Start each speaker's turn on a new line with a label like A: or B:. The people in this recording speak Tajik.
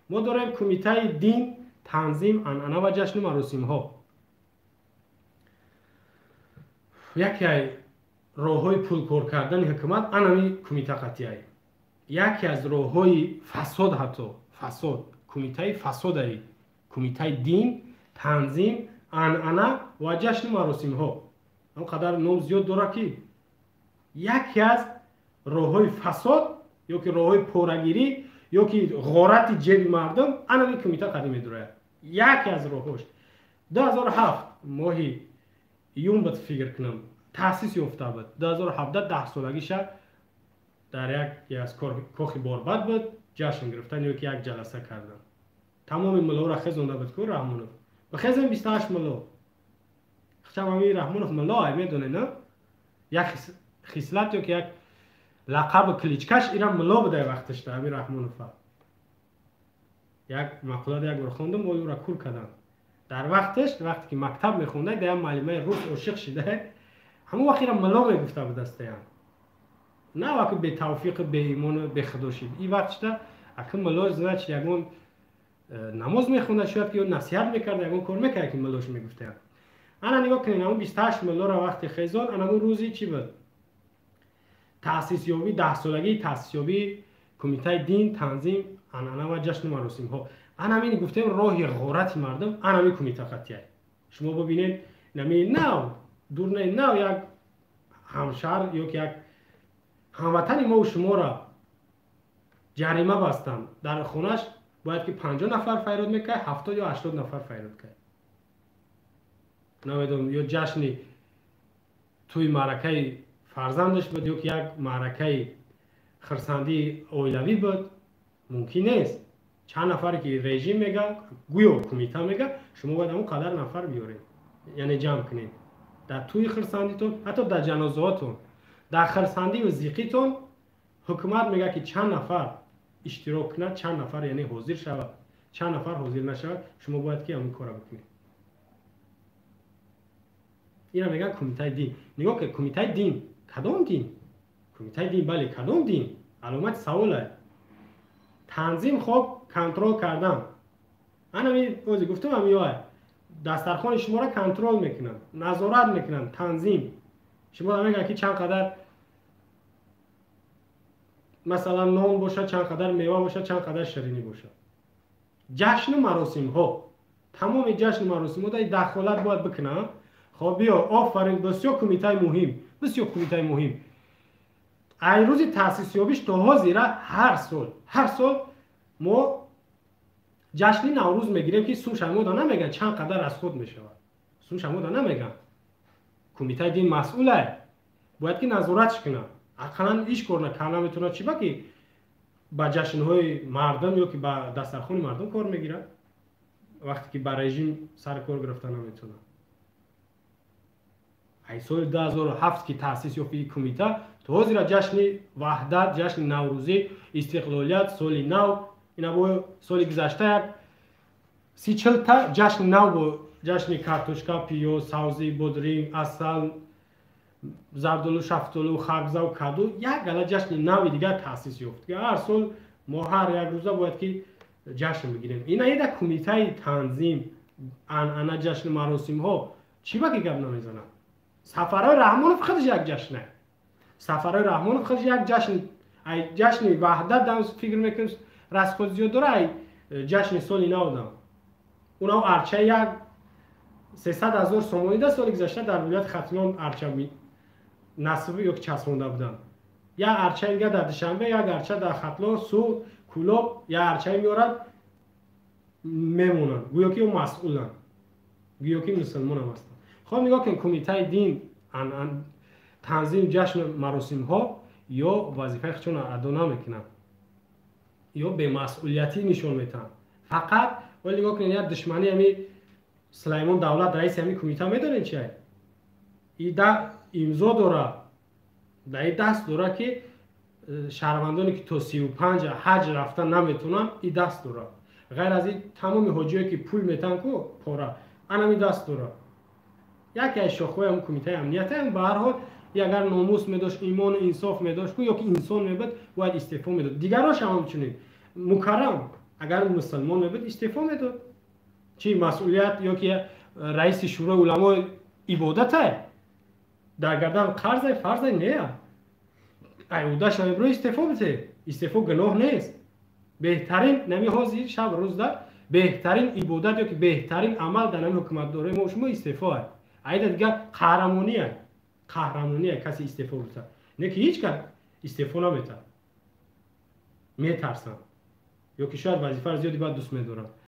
A: Мо дорем кумитаи дин, танзим, анъана ва ҷашну маросимҳо. Яке роҳҳои пулкор кардани ҳукумат анами кумита қатъияй. Яке аз роҳҳои фасод, ҳатто фасод, кумитаи фасодаи, кумитаи дин, танзим, анъана ва ҷашну маросимҳо. Он қадар ном зиёд дорад, ки яке аз роҳҳои фасод ё ки роҳҳои порагирӣ ё ки ғорати ҷеби мардум анами кумита қадим медурояд. Яке аз роҳҳош 2007 моҳи июн буд, фикр кунам, таъсис ёфта буд. 2017 даҳсолагиша дар яке аз кохи Борбад буд, ҷашн гирифтан ё ки як ҷаласа кардан. Тамоми муллоро хезонда буд ку Раҳмонов. Ба хезем 28 мулло. Хчам ами Раҳмонов мулло ай, медонед, на? Як хислат ё ки як лақабу кличкаш ира мулло будай вақташда ами Раҳмонова. Як мақолада як бор хондум, ой ӯра кур карданд. Дар вақташ, вақте ки мактаб мехонда, дар як муаллимаи рус ошиқ шида, ҳамон вақт ира мулло мегуфта будастаян. На вақти бетавфиқу беимону бехудо шид. И вақтшда ака мулло, значит, ягон намоз мехонда, шояд ки ё насиҳат мекарда, ягон кор мекарда, ки муллош мегуфтаян. Ана нигоҳ кунед, ҳамон 28 муллоро вақти хезон, ана ҳамон рӯзи чӣ буд? Таъсисёбӣ, даҳсолагии таъсисёбии кумитаи дин, танзим, анъана ва ҷашну маросимҳо. Ана ҳамин гуфтем, роҳи ғорати мардум ана ҳамин кумита қатъияй. Шумо бибинед, нами нав, дур не, нав як ҳамшаҳр ё ки як ҳамватани мову шуморо ҷарима бастанд. Дар хонаш бояд ки 50 нафар файрод мекард, 70 ё 80 нафар файрод кард. Намедонам, ё ҷашни тӯи маъракаи фарзандаш буд, ё ки як маъракаи хирсандии оилавӣ буд. Мумкин нест. Чанд нафаре ки режим мега, гӯё кумита мега, шумо бояд ҳамон қадар нафар биёред, яъне ҷамъ кунед. Дар тӯи хирсандитон, ҳатто дар ҷанозаҳотон, дар хирсандию зиқитон ҳукумат мега, ки чанд нафар иштирок кунад, чанд нафар, яъне ҳозир шавад, чанд нафар ҳозир нашавад, шумо бояд ки ҳамин корро бикунед. Ина мегӯянд кумитаи дин. Нигоҳ кунед, кумитаи дин, кадом дин? Кумитаи дин, бале, кадом дин? Аломати саволе. Танзим, хоб, контрол кардан. Ана ми ози гуфтам, ами ё дастархони шуморо контрол мекунанд, назорат мекунанд, танзим. Шумо мегӯянд, ки чанд қадар, масалан, нон бошад, чанд қадар мева бошад, чанд қадар ширинӣ бошад. Ҷашну маросимҳо, тамоми ҷашну маросимҳо дар дахолат бояд бикунанд. Хоб, биё, офарин, бисёр кумитаи муҳим, бисёр кумитаи муҳим. Ай рӯзи таъсисёбиш то ҳозира ҳар сол, ҳар сол мо ҷашни Наврӯз мегирем, ки сум шамода намеган, чанд қадар расход мешавад. Сум шамода намеган. Кумитаи дин масъулай, бояд ки назоратш кунад. Ақаллан иш кор накарда наметавонад, чӣ ба ки ба ҷашнҳои мардум ё ки ба дастархони мардум кор мегирад, вақте ки ба режим сари кор гирифта наметавонад. Ай соли 2007 ки таъсис ёфти кумита, то ҳозира ҷашни Ваҳдат, ҷашни Наврӯзӣ, истиқлолият, соли нав, ина бо соли гузашта як 30-40 та ҷашни нав бо ҷашни картошка, пиёз, савзӣ, бодринг, асал, зардолу, шафтолу, харбзаву каду, як гала ҷашни нави дигар таъсис ёфт. Ҳар сол мо ҳар як рӯза бояд ки ҷашн бигирем. Ина ида кумитаи танзим, анъана, ҷашну маросимҳо чӣ ба ки гап намезанад? Сафарҳои Раҳмонов худаш як ҷашне. Сафарҳои Раҳмонов худаш як ҷашн. Ай ҷашни Ваҳдат дам фикр мекунем, расход зиёд дора, ай ҷашни соли нав дам. Унав арча як 300 000 сомонӣ да соли гузашта дар вилояти Хатлон арча насб ё ки часпонда буданд. Як арчаи дигар дар Душанбе, як арча дар Хатлон, Суғд, Кӯлоб, як арчае меорад, мемонанд, гӯё ки масъуланд, гӯё ки мусулмонам ҳастанд. Хоб, нигоҳ кунед, кумитаи дин, танзим, ҷашну маросимҳо ё вазифаи худшонро адо намекунанд, ё бемасъулиятӣ нишон метаҳанд. Фақат вале нигоҳ кунед, як душмани ҳами Сулаймон Давлат, раиси ҳами кумита, медонед чи и да имзо дора, да и даст дора, ки шаҳрвандоне ки то 35 ҳаҷ рафта наметавонанд, и даст дора. Ғайр аз ин, тамоми ҳоҷиое ки пул метаҳанд ку пора, анами даст дора. Яке аз шохҳои ҳам кумитаи амният. Ба ҳар ҳол, агар номус медошт, имону инсоф медошт ку ё ки инсон мебуд, бояд истеъфо медод. Дигарош ҳам ҳамчунин. Мукаррам. Агар мусулмон мебуд, истеъфо медод. Чи масъулият ё ки раиси Шӯрои уламо ибодатай, дар гардан қарзай, фарзай нея, ай удаш намебиро, истеъфо бите. Истеъфо гуноҳ нест. Беҳтарин нами ҳозир шаб рӯзда беҳтарин ибодат ё ки беҳтарин амал дар нами ҳукуматдорои мо шумо истеъфо ай. Айда дигар қаҳрамония, қаҳрамония касе истеъфо бита. Не ки ҳеҷ кас истеъфо наметад, метарсанд ё ки шояд вазифаро зиёди баъд дӯст медоранд.